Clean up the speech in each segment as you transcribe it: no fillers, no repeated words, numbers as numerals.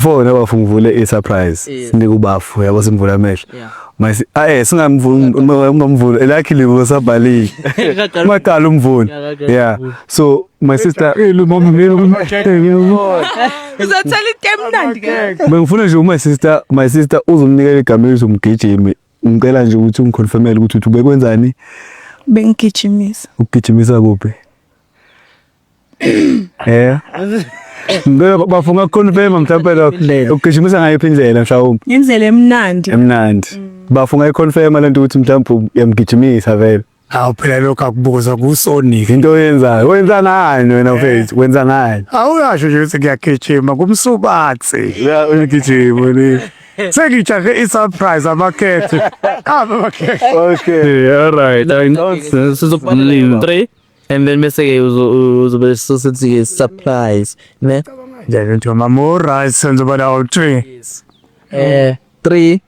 Phone abafu ngivule i-surprise. Sinike ubafu yabo simvula amehlo. Mase ah singamvula ungamvula luckily usabhalile. Maqala umvula. Yeah. So my sister Uzothola into emnandi ke. Bengifuna nje my sister uzomnikela igama elithi umgijimi. Ngicela nje ukuthi ungiconfirmele ukuthi uthi ubekwenzani? Bengigijimisa. Ukugijimisa kuphi? Eh. Ngicela bafunga confirm mhlawumbe lokho. Ukugijimisa ngayiphi indlela mhlawumbe? Indlela emnandi. Emnandi. Bafunga iconfirm lento ukuthi mhlawumbe uyamgijimisa vele. Hawu, phela lokho akubuza kusonike. Into oyenzayo. Wenza ngani wena mfethu? Wenza ngani? Awuyasho nje ukuthi ngiyagijima kumsubatsi. Ya, uyagijima ni. Sengijahe i-surprise amakhethe. Aba amakhethe. Okay, all right. I know. Sizokubona 3 and then bese ke uzobe sosethi surprise, ne? Njalo nje mama, right, senze bana 3. 3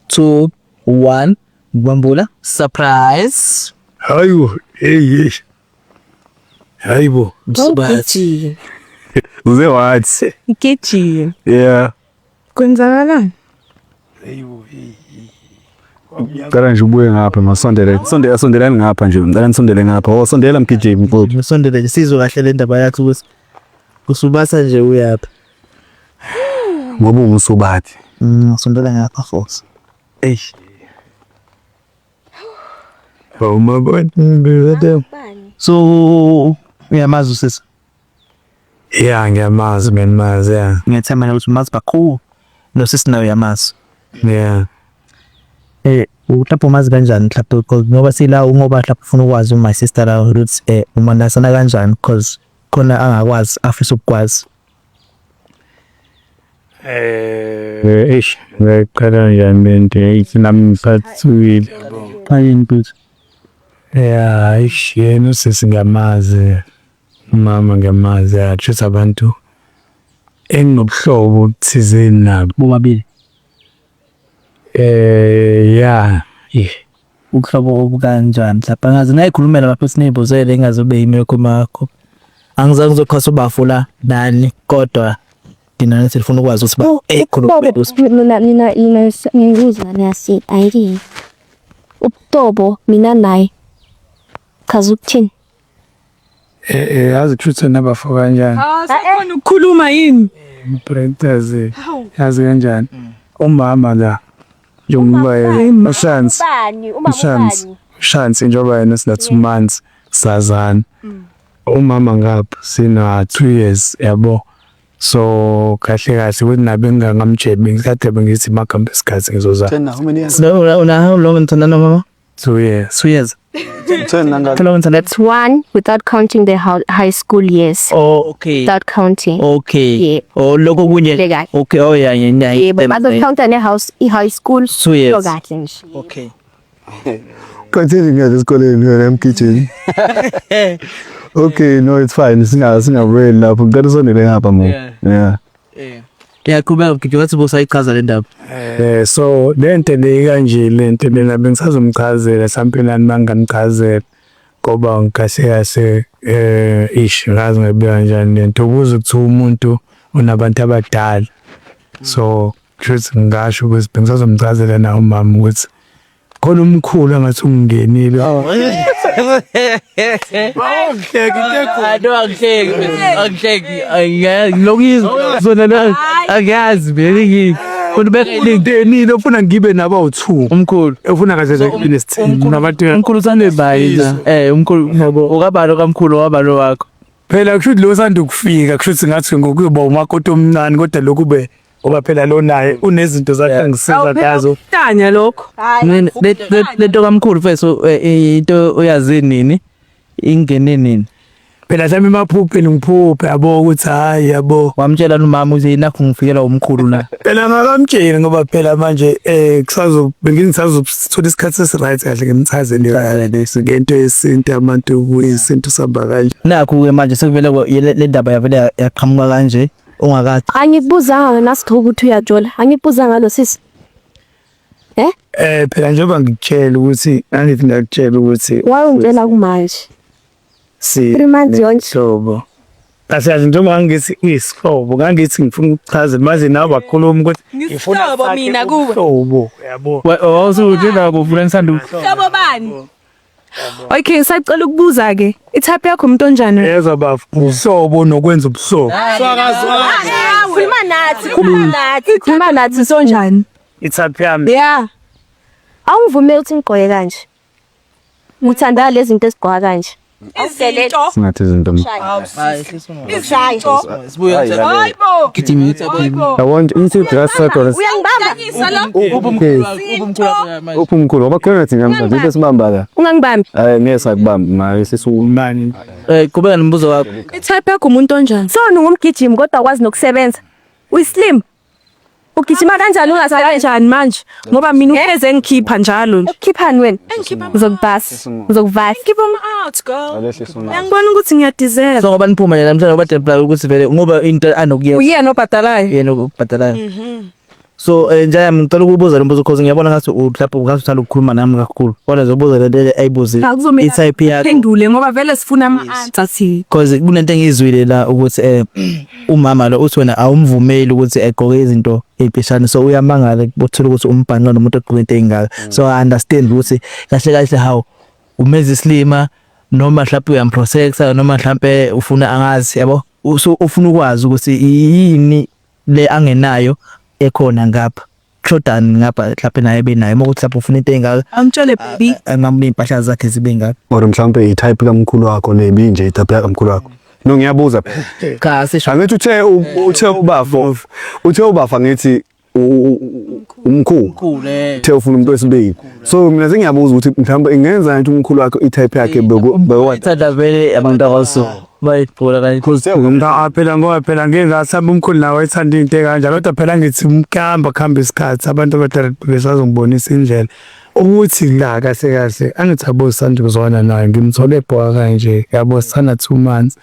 2 1, bambula surprise. Hayibo, hey hey. Hayibo. Msubathi. Uze wathi. Ngigijima. Yeah. Kwenzakalani? Cela nje ubuye ngapha, masondele. Sondela, sondelani ngapha nje. Ngicela nisondele ngapha. Oh, sondela mgijimi. Ngisondele nje sizwe kahle le ndaba yakho ukuthi kusubatha nje uyaphi. Ngoba ungumsubathi. Sondela ngapha force. Eish. Awumabona. So uyamazi usisi? Yeah, ngiyamazi, ngimazi, yeah. Ngiyethemba ukuthi umazi kakhulu. Nosisi nawe uyamazi. Yeah. Mhlawumbe umazi kanjani mhlawumbe, because ngoba sila ngoba mhlawumbe ufuna ukwazi my sister la ukuthi umanasana kanjani, because khona angakwazi afisa ukukwazi. Eish, ngiqala kanjani lento, eish, nami ngiphathukile. Ayini futhi? Yeah, eish, yena usisi ngiyamazi. Umama ngiyamazi, ya, abantu enginobuhlobo obuthizeni nabo. Bobabili? Yeah. Yeah. Ubuhlobo obukanjani mhlawumbe? Angazi, ngayikhulumela lapho sineyibuzele ingaze ube yimi yakho. Angizange ngizoqhasa ubafu la nani, kodwa thina nathi sifuna ukwazi ukuthi ba khuluma. Mina ngikuzwa nasi ayiki. Ubuhlobo mina naye. Chaza ukuthini? Yazi kushuthi nabafo kanjani? Ha, sekhona ukukhuluma yini? Practice. Yazi kanjani? Umama la njengoba yena ushansi. Ubani? Uma Ushansi. ubani? Ushansi njengoba yena sina 2 months sazana. Umama ngapha sina 2 years, yabo. So kahle kahle ukuthi nabe ngingamtsheli, ngikade bengithi makuhambe isikhathi ngizoza. How many years? So una how long nithandana mama? 2 years. 2 years. 10 nanga. How long nithandana? It's one without counting the high school years. Oh, okay. Without counting. Okay. Yeah. Oh, lokho kunye. Le kahle. Okay, oh yeah. Yebo, bazocounta ne-house i-high school. 2 years. Yo kahle nje. Okay. Continue ngiyeza esikoleni wena mgijimi. Okay, no, it's fine. Singabuyeli lapho. Ngicela usondele ngapha mo. Yeah. Yeah. Ngiyaqhubeka mgijimi, wathi bosayichaza le ndaba. So lento le kanje, lento lena bengisazomchazela mhlawumbe nani mangamchazela, ngoba kahle kahle ish, ngazi ngayibeka kanjani lento ukuze kuthiwa umuntu unabantu abadala. So kushuthi ngingasho ukuthi bengisazomchazela na umama ukuthi khona umkhulu angathi ungingenile. Ah, no, angihleki, angihleki. Ngilokuyizwa zona la, angiyazi mina ngi. Kodwa Ungenile ufuna ngibe nabo awu-two. Umkhulu. Ufuna kahle nje ngibe nesithembu nabantu. Umkhulu usanebayi la. Umkhulu ngoba ukabalo kamkhulu wabalo wakho. Phela kusho ukuthi lo sanda ukufika, kusho ukuthi ngathi ngokuyoba umakoti omncane, kodwa lokhu ube ngoba phela lo naye unezinto zakhe angisiza ngazo. Tanya lokho. Mina lento kamkhulu mfethu, into oyazi nini? Ingene nini? Phela mhlawumbe emaphupheni ngiphuphe, yabo, ukuthi hayi, yabo. Wamtshela umama ukuthi nakho ngifikela umkhulu la? Phela ngakamtsheli ngoba phela manje kusazo bengingisazothola isikhathi esi-right kahle ngimchazele kahle lesi ngento yesintu, abantu kuyisintu sihamba kanje. Nakho ke manje sekuvele le ndaba yavele yaqhamuka kanje ungakathi. Angikubuzanga wena Sitho ukuthi uyajola. Angikubuzanga lo sisi. Eh? Phela njengoba ngikutshela ukuthi angithi ngakutshela ukuthi Why ungitshela kumanje? Si 3 months yonke. Hlobo. Kahle kahle njengoba ngithi uyisihlobo ngangithi ngifuna ukuchaza manje nawe bakhuluma ukuthi ngifuna Ngisihlobo mina kuwe. ubuhlobo yabo. Wawusuthi nabo uvula isanduku. Hlobo bani? Okay, ngisacela ukubuza ke. I-type yakho umuntu onjani? Yezwa bafo ubuhlobo nokwenza ubuhlobo. Khuluma nathi, khuluma nathi. Khuluma nathi sonjani? I-type yami Yeah. Awungivumeli ukuthi ngigqoke kanje. Ngithanda lezi zinto ezigqoka kanje. Izinto. Singathi izinto. Izinto. Sibuya Hayibo. gijima. Yabona ithi dress circle. Uyangibamba? Uyangisa lo. Uphi uphi umkhulu ngoba khona thina namhlanje into esibamba la. Ungangibambi. Hayi ngeke sakubamba manje sisu mani Eh qhubeka nombuzo wakho. I-type yakho umuntu onjani? So ungumgijimi kodwa akwazi nokusebenza. Uyislim. Ugijima kanjani ungasebenzi? Kanjani manje? Ngoba mina uhleze engikhipha njalo nje. Ukhiphani wena? Ngizokubasa. Ngizokuvasa. Keep them out, girl. Uyangibona ukuthi ngiyadeserve. So ngoba niphuma nje namhlanje ngoba debla ukuthi vele ngoba into anokuyenza Uyena obhadalayo. yena okubhadalayo. So njaya ngicela ukubuza lo mbuzo cause ngiyabona ngathi mhlawumbe ungathi uthanda ukukhuluma nami kakhulu. Kodwa zobuza le nto ayibuzile. Akuzomela I-type yakho. phendule ngoba vele sifuna ama-answer thina. Cause kunento engiyizwile la ukuthi umama lo uthi wena awumvumeli ukuthi egqoke izinto ey'mpishane, so uyamangala uthola ukuthi umbhanqa nomuntu ogqoke into ey'ngaka. So I understand ukuthi kahle kahle how umenza isilima noma mhlawumbe uyamprotecta noma mhlawumbe ufuna angazi yabo. So ufuna ukwazi ukuthi yini le angenayo ekhona ngapha, kushodani ngapha mhlawumbe naye benayo uma kuthi mhlawumbe ufuna into ey'ngaka, Angitshele baby. angamnika iy'mpahla zakhe zibe ngaka. Or mhlawumbe i-type kamkhulu wakho nebinje i-type kamkhulu wakho. No ngiyabuza phela. Cha sisho Angithi uthe ubafo uthe ubafa ngithi umkhulu. Uthe ufuna umuntu wesibili. So mina sengiyabuza ukuthi mhlawumbe ingenza ukuthi umkhulu wakho i-type yakhe beku Thanda vele abantu abaso bayibhola kanje. Because umuntu Ah phela ngoba phela ngeke ngathamba umkhulu nawe ethanda into ekanjalo kodwa phela ngithi umkamba kuhamba isikhathi abantu abadala besazongibonisa indlela ukuthi la kahle kahle angithi abo sanda kuzwana naye ngimthole ebhoka kanje yabo sana 2 months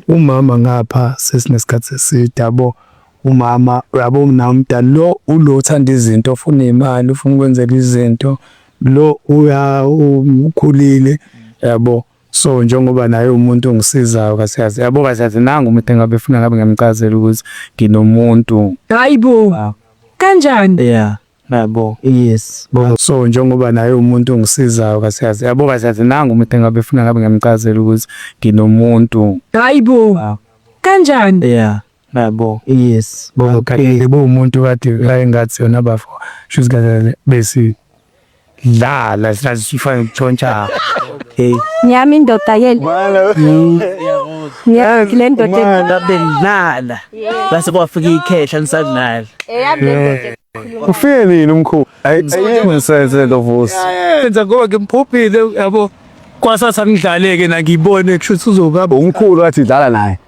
umama ngapha sesinesikhathi eside yabo umama uyabo nawe umdala lo ulo uthanda izinto ufuna imali ufuna ukwenzela izinto lo uya ukhulile yabo. So njengoba naye umuntu ongisizayo kahle kahle yabo kahle kahle nangu umuntu engabe efuna ngabe ngiyamchazela ukuthi nginomuntu. Hayibo. Kanjani? Yeah. Yabo. Yes. So njengoba naye umuntu ongisizayo kahle kahle yabo kahle kahle nangu umuntu engabe efuna ngabe ngiyamchazela ukuthi nginomuntu. Hayibo. Kanjani? Yeah. Yabo. Yes. Okay. Yebo umuntu kade wayengathi yona bafo shuthi kahle besi dlala sifane ukutshontsha. Okay. Ngiyami indoda yeli. Ngiyami le ndoda. Ngabe ngidlala. Bese kwafika ikhehla nisadlala. Eyami le ndoda. Ufike nini umkhulu? Ayiyenze lo vusi. Yenza ngoba ngimphuphile yabo. Kwasasa ngidlaleke na ngibone kushuthi uzobaba Umkhulu wathi dlala naye.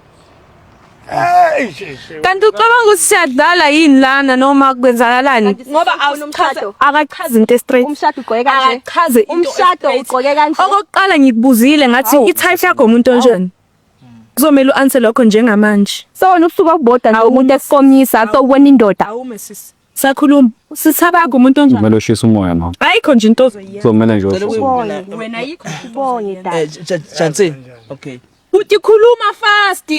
Kanti ucabanga ukuthi siyadlala yini lana noma kwenzakalani? Ngoba umshado. akachazi into straight. Umshado ugqoke kanje. Akachaze into Umshado straight. ugqoke kanje. Okokuqala ngikubuzile ngathi i-type yakho umuntu onjani? Kuzomela u-answer lokho njengamanje. So wena usuka kuboda nje umuntu ekukomisa so ubona indoda. Awume sisi. Sakhuluma. Sithaba yakho umuntu onjani? Kumele ushise umoya mama. Ayikho nje into ozoyenza. Kuzomele nje ushise umoya. Wena ayikho. Ubonge dad. Jansi. Okay. Uthi khuluma fast.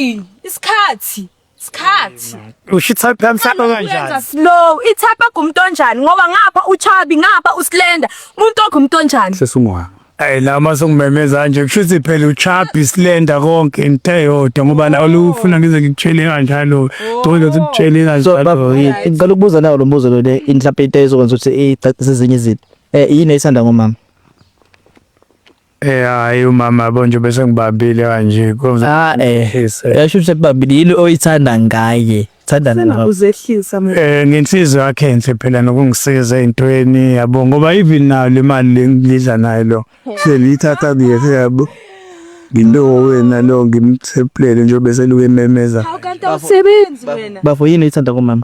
Isikhathi. Isikhathi. Usho i-type yami mhlawumbe Uyenza kanjani? slow. I-type yakho umuntu onjani? Ngoba ngapha uchabi ngapha uslender. Umuntu wakho umuntu onjani? Sese umoya. Ayi la mase ngimemeza nje kushuthi phela uchabi slender konke into eyodwa ngoba nawe ufuna ngize ngikutshele kanjalo. Ngicela ukuthi ngikutshele So baba kanjalo. ngicela ukubuza nawo lo mbuzo lo le mhlawumbe into ezokwenza ukuthi icacise ezinye izinto. Yini oyithanda ngomama? Hayi umama yabo nje bese ngibambile kanje. Ah eh. Yes, eh. Yasho ukuthi kubambile yini oyithanda ngaye? Thanda nawe. Uzehlisa mina. Ngenhliziyo yakhe enhle phela nokungisiza ey'ntweni yabo ngoba even nayo le mali le ngidla nayo lo seliyithatha kuyena yabo. Ngilo wena lo ngimtheplele nje bese luke ememeza. Kanti awusebenzi wena. Bafo yini oyithanda ngomama?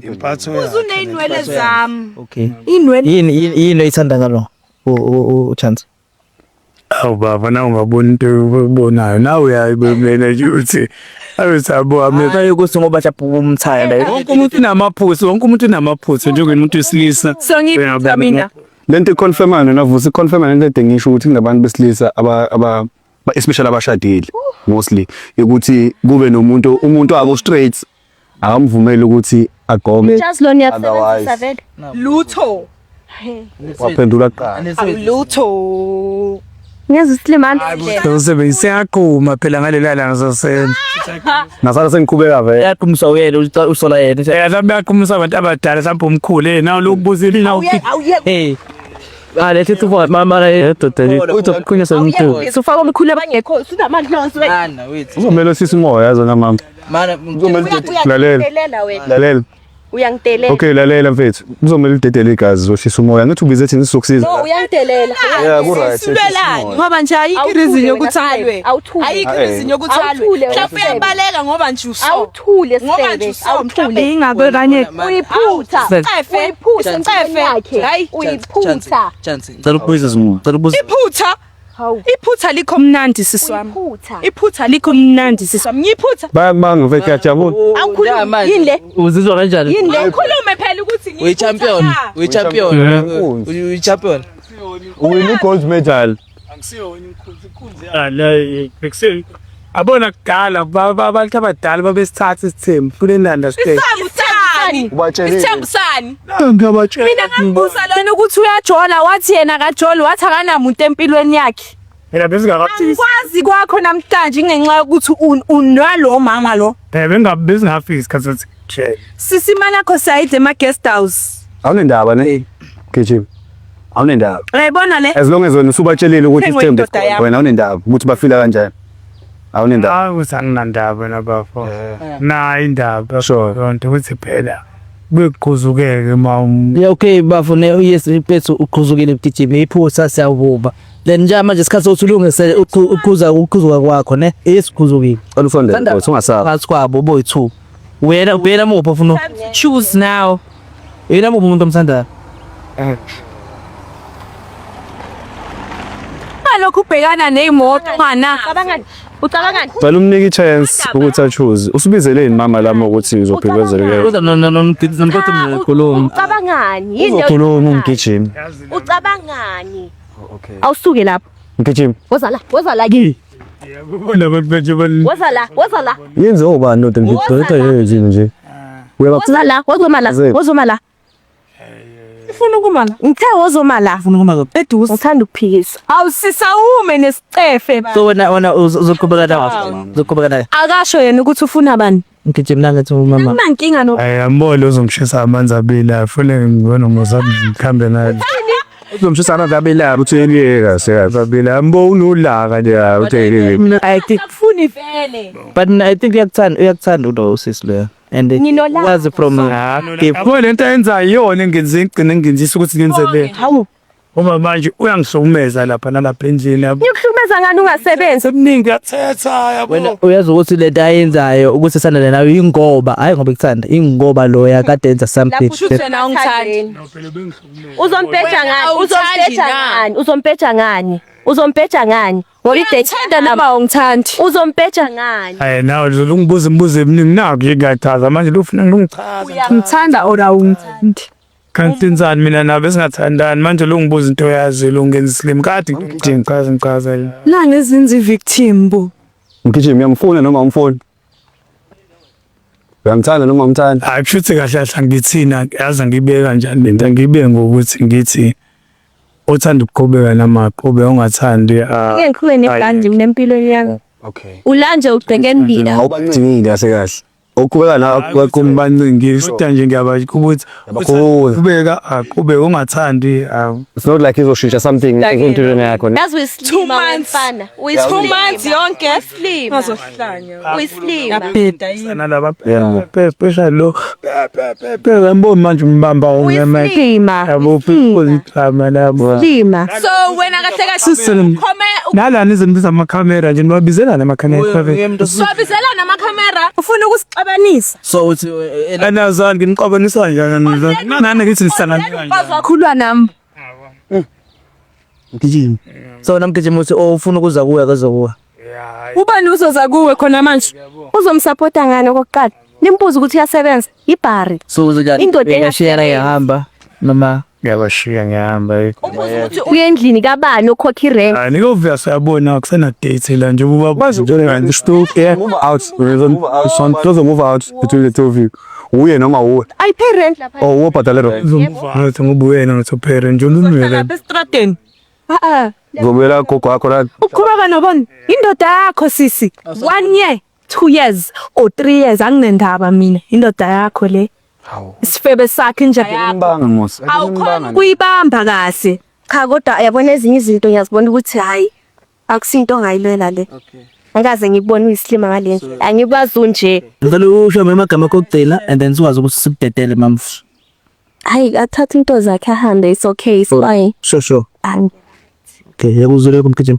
Impatho Usuneyinwele zami. Okay. Inwele Yini yini oyithanda ngalo? U chance. Awu baba na ungabona into oyibonayo nawe uyayibona nje ukuthi ayosabo amehlo Hayi ukuthi ngoba mhlawumbe umthanda. wonke umuntu unamaphutha wonke umuntu unamaphutha njengomuntu wesilisa. So ngiphi mina. Lento iconfirmana navusi iconfirmana lento ede ngisho ukuthi kunabantu besilisa aba aba Especially abashadile mostly, ukuthi kube nomuntu, umuntu wabo straight akamvumeli ukuthi agqoke. Just lo niyakusebenzisa Otherwise- vele. Lutho. Waphendula kuqala. Lutho. Ngeze isilimani. Usebenzise yaqhuma phela ngalela langa sasena. Ngasala sengiqhubeka vele. Yaqhumisa uyena, usola yena. Eh mhlawumbe yaqhumisa abantu abadala, mhlawumbe umkhulu, eh nawu lokubuzile nawu. Hey. Ah, lethe tufa mama la doda. Uzoqhunywa semkhulu. Usufaka omkhulu abangekho usunamadlozi wena. Mana wait. Uzomele sisi umoya yazona mama. Mana. Lalela. Uyangidelela wena. Lalela. Uyangidelela. Okay, lalela mfethu. Uzomele udedele igazi, uzohlisa umoya. Ngithi ubize thina sizokusiza. No, uyangidelela. Yeah, ku right. Sulelani ngoba nje ayikho Awuthule ireason wena yokuthi Sifebe. alwe. Awuthule. Ayikho ireason yokuthi alwe. Awuthule wena Mhlawumbe Sifebe. uyabaleka ngoba nje uso. Awuthule Ngoba Sifebe. nje uso. Awuthule. Ingabe kanye Uyiphutha. Cefe. Uyiphutha empilweni yakhe. Hayi. Uyiphutha. Chance. Cela ukubuza simo. Cela ukubuza. Iphutha. Hawu. Iphutha likho mnandi sisi wami. Uyiphutha. Iphutha likho mnandi sisi wami. Ngiphutha. Bayakubanga mfethu, ngiyajabula. Awukhulumi. Yini le? Uzizwa kanjani? Yini le? Ukhulume phela ukuthi We champion. We champion. Yeah. We champion. Win gold medal. Angisiyona inkunzi, inkunzi la bekuse abona kudala abantu abadala babesithatha isithembu kule nanda state. Isithembu sani? Ubatshelile. Isithembu sani? Ngiyabatshela. Mina ngambuza lona ukuthi uyajola, wathi yena akajoli, wathi akanamuntu empilweni yakhe. Mina besingakafisi. Angikwazi kwakho namhlanje ngenxa yokuthi unalo mama lo. Eh bengingafiki isikhathi sokuthi ngitshele. Sisi imali yakho siyayidla ema guest house. Awunendaba ne? Gijima. Awunendaba. Uyayibona le? As long as wena usubatshelile ukuthi Thengwe isithembu indoda yami. wena awunendaba ukuthi bafila kanjani. Awunendaba. Hayi ukuthi anginandaba wena bafo. Nayi indaba. Sure. Yonke ukuthi phela bekuqhuzukeke uma Yeah, okay bafo ne, yes mfethu, uqhuzukile mgijimi, iphutha siyavuma. Then nje manje isikhathi sokuthi ulungise ukhuza ukhuzuka kwakho ne. Yes, uqhuzukile. Cela usondele mfethu, ungasabi. Phakathi kwabo boyi2. Wena muphi ofuna? Choose now. Wena muphi umuntu omthandayo? Ngalokhu ubhekana nezimoto ungana. Ucabangani? Ucabangani? Cela umnike i-chance ukuthi a-choose. Usubizeleni mama lami ukuthi uzophikezeleka. Kodwa no no no nomkhothi ngikhuluma. Ucabangani? Yini le? Uzokhuluma umgijimi. Ucabangani? Awusuke lapho. Mgijimi. Woza la, woza la kimi. Yabona abantu manje Woza la, woza la. Yenze obani ndoda ngidodwa yezini nje. Uyaba Woza la, wozoma la, Ziphi? wozoma la. Ufuna ukuma la. Ngithe wozoma la. Ufuna ukuma kuphi? Eduze. Ngithanda ukuphikisa. Hawu sisawume nesicefe ba. So wena uzoqhubeka naye. Uzoqhubeka naye. Akasho yena ukuthi ufuna bani. Ngigijima nangathi umama. Kunankinga no. Hayi ambole uzongishisa amanzi abili afune ngibona ngozami ngikhambe naye. Uzomshisa amanzi abilayo uthi yeliyeka sekahle. Abili ambo unolaka nje. Yeah, uthi yeliyeka. Mina I think Ufuni vele. but mina I think uyakuthanda ulo usisi lo. And Nginolaka. wazi from Yabo lento ayenzayo iyona engenze ngigcine ngenzisa ukuthi ngenze le. Hawu. Uma manje uyangihlukumeza lapha nalapha endlini yabo. Ngikuhlukumeza ngani ungasebenzi? Sekuningi uyathetha yabo. Wena uyazi ukuthi lento ayenzayo ukuthi sandane nayo ingoba hayi ngoba ekuthanda, ingoba loya kade enza something. Kusho ukuthi wena awungithandi. Uzompetsha ngani? Awuthandi Uzompetsha na? ngani? Uzompetsha ngani? Uzompetsha ngani? Ngoba idate Thanda noma awungithandi. uzompetsha ngani? Hayi nawe uzolungibuza imibuzo eminingi nakho nje ngiyachaza manje lufuna ngilungichaza. Ngithanda or awungithandi. Kanti insani mina nabe singathandani manje lungibuza into oyazi lungenza islim kade nje ngichaza ngichazela. Nange ezinzi victim bo. Mgijimi uyamfuna noma awumfuni? Uyamthanda noma awumthandi? Hayi kushuthi kahle kahle ngithina yazi ngibeke kanjani lento, ngibe ngokuthi ngithi othanda ukuqhubeka namaqhube ongathandi ah. Ngeke ngikhulume nebhandi nempilo yami. Okay. Ulanje ubheke mina. Awubancingile kahle kahle. Okuqhubeka nawe kumbancingile kodwa nje ngiyabasho ukuthi Yabakhulu. qhubeka aqhubeke ungathandi ah. It's not like izoshintsha something empilweni yakho. Yazi uyislima Two months. mfana. 2 months yonke. Uyislima. Ngazohlanya. Uyislima. Nalaba Yeah. especially lo pe ngamboni manje umbamba ungema Uyislima. yabo phela labo. Uyislima. So wena kahle kahle Sisele khome nalana izinto zamakhamera nje nibabizelana amakhamera. swabizela namakhamera ufuna ukusixabanisa. So uthi Anazani nginixabanisa kanjani nani ngithi nisangana kanjani. Khulwa nami. Mgijimi. So namgijima uthi oh ufuna ukuza kuwe akazokuwa. Ubani uzoza kuwe khona manje? Uzomsupporta ngani okokuqala? Nimbuze ukuthi uyasebenza. Ibhari. So uzojani? Indoda Uyashiyana engasebenzi. yahamba noma Ngiyabashiya ngiyahamba. Umbuzo ukuthi uye endlini kabani okhokha irent. Hayi nikovia siyabona kusena date la nje uba Nje stop. Yeah. Move out. Reason move out between the two of you. Uye noma uwe. I pay rent lapha. Oh, ubhadale rent. Uzomuva ngoba uyena nothi parent nje ulungile. Lapha estradeni. Ah ah. Uzobuyela gogo wakho la. Uqhubeka nobona indoda yakho sisi. 1 year, 2 years or 3 years anginendaba mina. Indoda yakho le. Isifebe sakhe nje. Imbanga mos. Awukhona kuyibamba kahle. Cha kodwa yabona ezinye izinto ngiyazibona ukuthi hayi akusinto ongayilwela le. Okay. Angikaze ngikubone uyisilima ngale ndlela. Angikwazi unje. Ngicela usho amagama akho okugcina and then sikwazi ukuthi sikudedele mamfu. Hayi athathe into zakhe ahambe, it's okay, it's fine. Sure. Angi- Okay, yakuzwele kumgijima.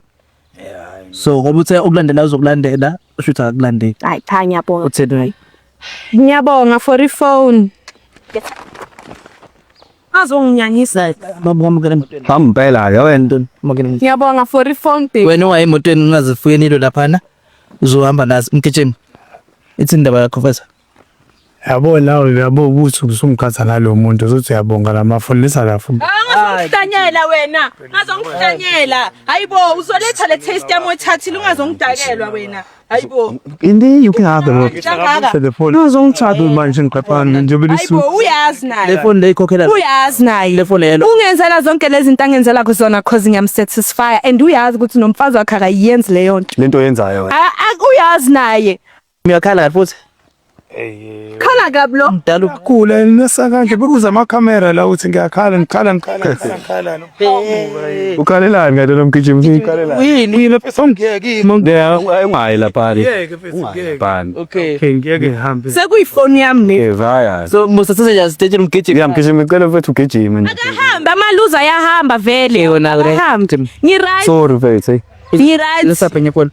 So ngoba uthe ukulandela uzokulandela, usho ukuthi akakulandeli. Hayi cha ngiyabonga. Utheni hayi? Ngiyabonga for ifone. Azonginyanyisa. Mama wamukela emotweni. Hamba impela ke wena. Mukela. Ngiyabonga for ifone babe. Wena ungayi emotweni ungazifuyenilo laphana. Uzohamba nazo umgijima. Ithi indaba yakho mfethu. Yabo nawe uyabo ukuthi usungikhatha nalo muntu uzothi uyabonga lamafoni lisa la futhi. Ungazongihlanyela wena. Ungazongihlanyela. Hayibo uzoletha le taste yami oyithathile ungazongidakelwa wena. Hayibo. Indeed you can have the road. Kangaka. Telefoni. Uzongithatha manje ngiqaphana nje belisu. Hayibo uyazi naye. Le phone le ikhokhela. Uyazi naye. Le phone yelo. Ungenzela zonke lezi zinto angenzela kuzona cause ngiyamsatisfy and uyazi ukuthi nomfazi wakhe akayenzi leyo nto. Lento oyenzayo wena. Ah, ah, uyazi naye. Uyakhala kathi futhi. Khala kabi lo. Mdala Kula nesa kanje bekuza amakhamera la uthi ngiyakhala ngikhala ngikhala ngikhala. Ukhalelani kanti lo mgijimi ukhalelani? Yini? Mina mfethu ngiyeke imo. Yeah, ungayi lapha. Ngiyeke mfethu ngiyeke. Lapha. Okay. Okay ngiyeke ngihambe. Sekuyifoni yami le. Eh vaya. So musa sase nje sitshela umgijima. Yeah, mgijimi ngicela mfethu ugijime. Akahamba amaluza ayahamba vele. Yona re. Akahamba. Ngi-right. Sorry mfethu. Hey. Ngi-right. Lesapha enye phone.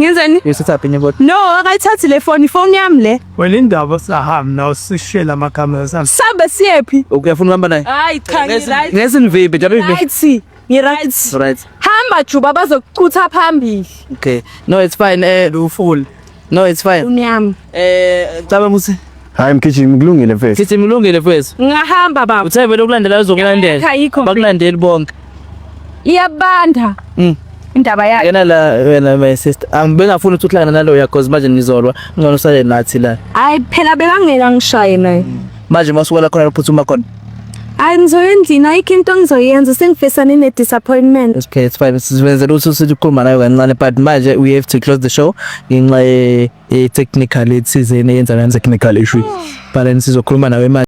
Ngenzeni? Yesithatha enye phone. No, akayithathi le phone, ifoni yami le. Wena indaba sahambi nawe sishela amakhamera sami. Sambe siyephi? Uyafuna ukuhamba naye? Hayi cha ngi-right. Ngesinivimbe njalo ivimbe. Right. Ngi-right. Right. Hamba juba bazokucutha phambili. Okay. No, it's fine. Uful. No, it's fine. Ifoni yami. Caba musi. Hayi mgijimi kulungile mfethu. Gijima ulungile mfethu. Ngahamba baba. Uthe vele ukulandela uzokulandela. Ayikho. Bakulandeli bonke. Iyabanda. Indaba yakhe. Yena la wena my sister. Angibengafuni ukuthi uhlangane naloya cause manje nizolwa. Ngcono usale nathi la. Hayi phela bekangeke angishaye naye. Manje masuka la khona uphuthuma khona. Hayi ngizoya endlini ayikho into engizoyenza sengifesane ne-disappointment. Okay, it's fine. Sizenzela ukuthi sithi ukukhuluma nayo kancane but manje we have to close the show ngenxa ye technical ethizeni eyenza Technical issue. But then sizokhuluma nawe manje.